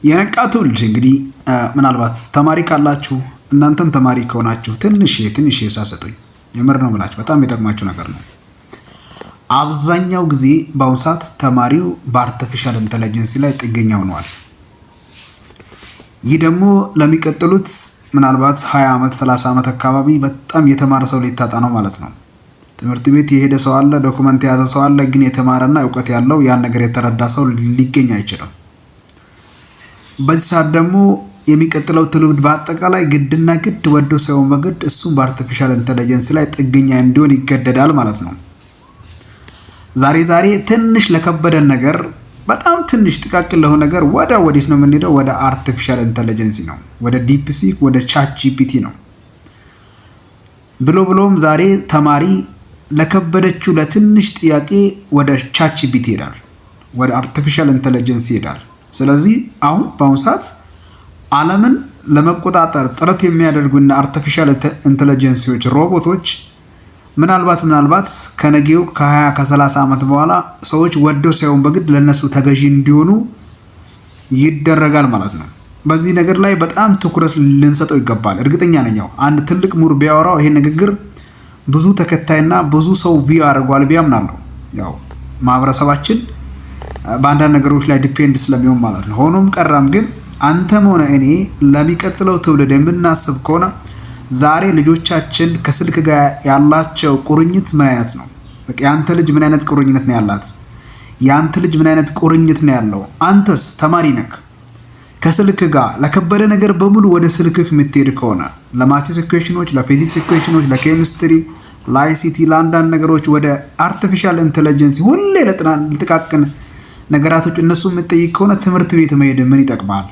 የነቃ ትውልድ እንግዲህ ምናልባት ተማሪ ካላችሁ፣ እናንተም ተማሪ ከሆናችሁ ትንሽ ትንሽ ሳሰጡኝ፣ የምር ነው የምላችሁ፣ በጣም የሚጠቅማችሁ ነገር ነው። አብዛኛው ጊዜ በአሁኑ ሰዓት ተማሪው በ artificial intelligence ላይ ጥገኛ ሆነዋል። ይህ ደግሞ ለሚቀጥሉት ምናልባት 20 ዓመት፣ 30 ዓመት አካባቢ በጣም የተማረ ሰው ሊታጣ ነው ማለት ነው። ትምህርት ቤት የሄደ ሰው አለ፣ document የያዘ ሰው አለ፣ ግን የተማረና እውቀት ያለው፣ ያን ነገር የተረዳ ሰው ሊገኝ አይችልም። በዚህ ሰዓት ደግሞ የሚቀጥለው ትውልድ በአጠቃላይ ግድና ግድ ወዶ ሳይሆን በግድ እሱም በ artificial intelligence ላይ ጥገኛ እንዲሆን ይገደዳል ማለት ነው። ዛሬ ዛሬ ትንሽ ለከበደን ነገር፣ በጣም ትንሽ ጥቃቅን ለሆነ ነገር ወደ ወዴት ነው የምንሄደው? ወደ artificial intelligence ነው፣ ወደ DeepSeek፣ ወደ ChatGPT ነው። ብሎ ብሎም ዛሬ ተማሪ ለከበደችው ለትንሽ ጥያቄ ወደ ChatGPT ይሄዳል፣ ወደ artificial intelligence ይሄዳል። ስለዚህ አሁን በአሁኑ ሰዓት ዓለምን ለመቆጣጠር ጥረት የሚያደርጉና artificial intelligence ዎች፣ ሮቦቶች ምናልባት ምናልባት ከነገው ከ20 ከ30 ዓመት በኋላ ሰዎች ወደው ሳይሆን በግድ ለነሱ ተገዢ እንዲሆኑ ይደረጋል ማለት ነው። በዚህ ነገር ላይ በጣም ትኩረት ልንሰጠው ይገባል። እርግጠኛ ነኝ ያው አንድ ትልቅ ምሁር ቢያወራው ይሄን ንግግር ብዙ ተከታይና ብዙ ሰው view ያደርገዋል ብዬ አምናለሁ። ያው ማህበረሰባችን በአንዳንድ ነገሮች ላይ depend ስለሚሆን ማለት ነው። ሆኖም ቀረም ግን አንተም ሆነ እኔ ለሚቀጥለው ትውልድ የምናስብ ከሆነ ዛሬ ልጆቻችን ከስልክ ጋር ያላቸው ቁርኝት ምን አይነት ነው? በቃ የአንተ ልጅ ምን አይነት ቁርኝት ነው ያላት? የአንተ ልጅ ምን አይነት ቁርኝት ነው ያለው? አንተስ ተማሪ ነክ፣ ከስልክ ጋር ለከበደ ነገር በሙሉ ወደ ስልክህ የምትሄድ ከሆነ፣ ለ maths equation ኖች፣ ለፊዚክስ equation ኖች፣ ለኬሚስትሪ፣ ለ ICT፣ ለአንዳንድ ነገሮች ወደ artificial intelligence ሁሌ ለጥቃቅን ነገራቶች እነሱ የምትጠይቅ ከሆነ ትምህርት ቤት መሄድ ምን ይጠቅማል?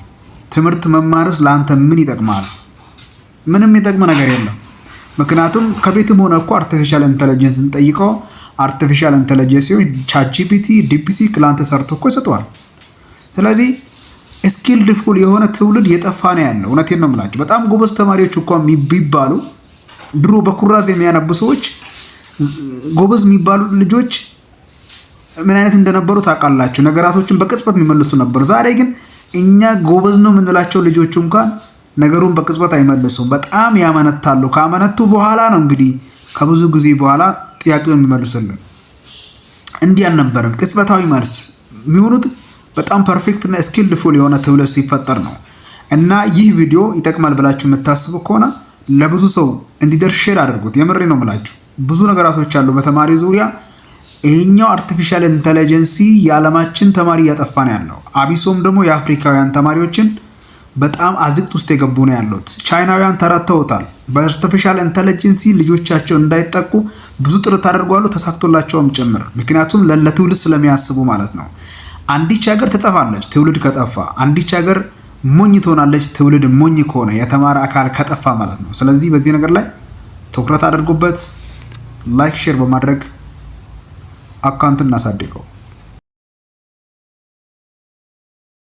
ትምህርት መማርስ ለአንተ ምን ይጠቅማል? ምንም የሚጠቅም ነገር የለም። ምክንያቱም ከቤትም ሆነ እኮ artificial intelligence ን ጠይቀው፣ artificial intelligence ChatGPT፣ DeepSeek ለአንተ ሰርቶ እኮ ይሰጠዋል። ስለዚህ skillful የሆነ ትውልድ እየጠፋ ነው ያለው። እውነቴን ነው የምላቸው። በጣም ጎበዝ ተማሪዎች እኮ ቢባሉ፣ ድሮ በኩራዝ የሚያነቡ ሰዎች፣ ጎበዝ የሚባሉ ልጆች ምን አይነት እንደነበሩ ታውቃላችሁ። ነገራቶችን በቅጽበት የሚመልሱ ነበሩ። ዛሬ ግን እኛ ጎበዝ ነው የምንላቸው ልጆቹ እንኳን ነገሩን በቅጽበት አይመልሱም። በጣም ያመነታሉ። ካመነቱ በኋላ ነው እንግዲህ ከብዙ ጊዜ በኋላ ጥያቄውን የሚመልሱልን። እንዲህ አልነበረም። ቅጽበታዊ መልስ የሚሆኑት በጣም perfect እና skillful የሆነ ትውልድ ሲፈጠር ነው። እና ይህ ቪዲዮ ይጠቅማል ብላችሁ የምታስቡ ከሆነ ለብዙ ሰው እንዲደርስ share አድርጉት። የምሬ ነው የምላችሁ። ብዙ ነገራቶች አሉ በተማሪ ዙሪያ። ይሄኛው artificial intelligence የዓለማችን ተማሪ እያጠፋ ነው ያለው። አቢሶም ደግሞ የአፍሪካውያን ተማሪዎችን በጣም አዘቅት ውስጥ የገቡ ነው ያሉት። ቻይናውያን ተረድተውታል። በ artificial intelligence ልጆቻቸው እንዳይጠቁ ብዙ ጥረት አድርጓሉ፣ ተሳክቶላቸውም ጭምር። ምክንያቱም ለትውልድ ስለሚያስቡ ማለት ነው። አንዲች ሀገር ትጠፋለች ትውልድ ከጠፋ። አንዲች ሀገር ሞኝ ትሆናለች ትውልድ ሞኝ ከሆነ፣ የተማረ አካል ከጠፋ ማለት ነው። ስለዚህ በዚህ ነገር ላይ ትኩረት አድርጉበት። Like፣ share በማድረግ account እናሳድገው።